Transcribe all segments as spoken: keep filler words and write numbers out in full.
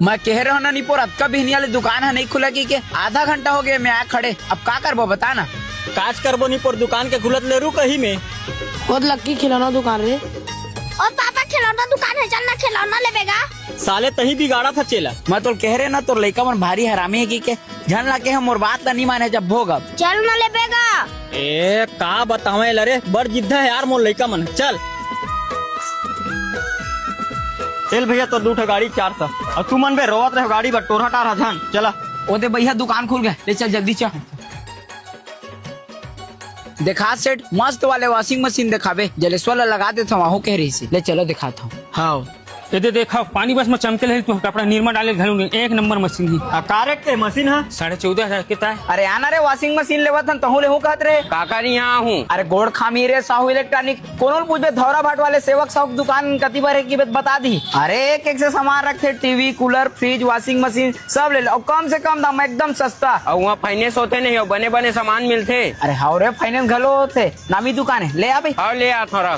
मैं कहे रहो ना निपोर, अतका बिहनिया ले दुकान ह नहीं खुला कहिके। आधा घंटा हो गया मैं आ खड़े, अब का करबो बता ना। काच करबो निपोर, दुकान के खुलत ले रुक अही में। खुद लक्की खिलौना दुकान रे। ओ पापा, खिलौना दुकान हे, चल ना खिलौना लेबे गा। साले तही बिगाड़ा था चेला। मैं तोल कहे रहे ना तोर लइका मन भारी हरामी हे कहिके। झन ला कहे मोर बात ला नहीं माने जब भोग अब। चल ना लेबे गा। ए, का बतावें ला रे, बड़ जिद्दा हे यार मोर लइका मन। चल। चल भैया, तो दू ठो गाड़ी चार सौ। अउ तुमन बे रोवत रहे गाड़ी बर, टोरहा टारहा झन। चला। ओ दे भैया, दुकान खुल गे, ले चल जल्दी चल। देखा सेठ, मस्त वाले washing machine देखाबे, जलेश्वर ला लगा देथव, आहू कहे रहिसे। ले चलो देखाथव। हाँ। ए दे देखा, पानी बस में चमके ले, तू कपड़ा निरमा डाले घलो नहीं, एक नंबर मशीन ही। आ, का रेट के मशीन है? साढ़े चौदह हजार के ताय। अरे आना रे, washing machine लेवत हन, तहूँ लेहूँ कहत रे। काकर यहाँ हूँ? अरे गोड़ खामी रे, साहू इलेक्ट्रॉनिक। कोनो ल पूछबे, धौरा भाट वाले सेवक साहू के दुकान कति बर हे कि बता दी। अरे एक एक से सामान रखथे, TV, cooler, fridge, washing machine, सब ले लो, अउ कम से कम दाम, एकदम सस्ता। अउ वहाँ फाइनेंस होथे नहीं, अउ बने बने सामान मिलथे। अरे हव रे, फाइनेंस घलो होथे, नामी दुकान हे, ले आ भाई। हव, ले आ थोड़ा।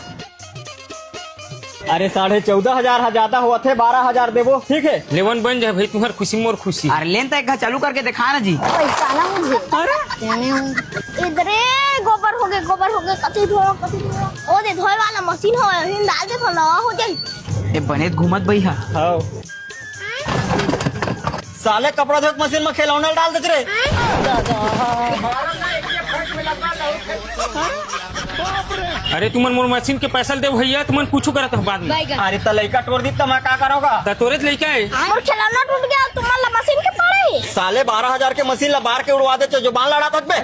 अरे साढ़े चौदह हजार हा ज्यादा होवत हे, बारह हजार देबो, ठीक है? लेवन बन जाए भाई, तुम्हार खुशी मोर खुशी। अरे लेन तो एक घा चालू करके देखा ना जी। पैसा ना मुझे। अरे इधरे गोबर हो गए, गोबर हो गए, कति धो, कति धो। ओ दे धोए वाला मशीन हो, हिन डाल दे तो नवा हो जाए। ए बने घूमत भैया। हाँ। साले कपड़ा धोए के मशीन में खिलौना डाल देत रे। अरे तुमन मोर मशीन के पैसा ल दे भैया, तुमन कुछ करत हो बाद में। अरे त लइका टोर दी त मैं का करोगा? त तोरे त लइका हे। मोर खिलौना टूट गया, तुमन ला मशीन के पड़े। साले बारह हजार के मशीन ला बार के उड़वा दे, जो बाल लड़ा तक बे।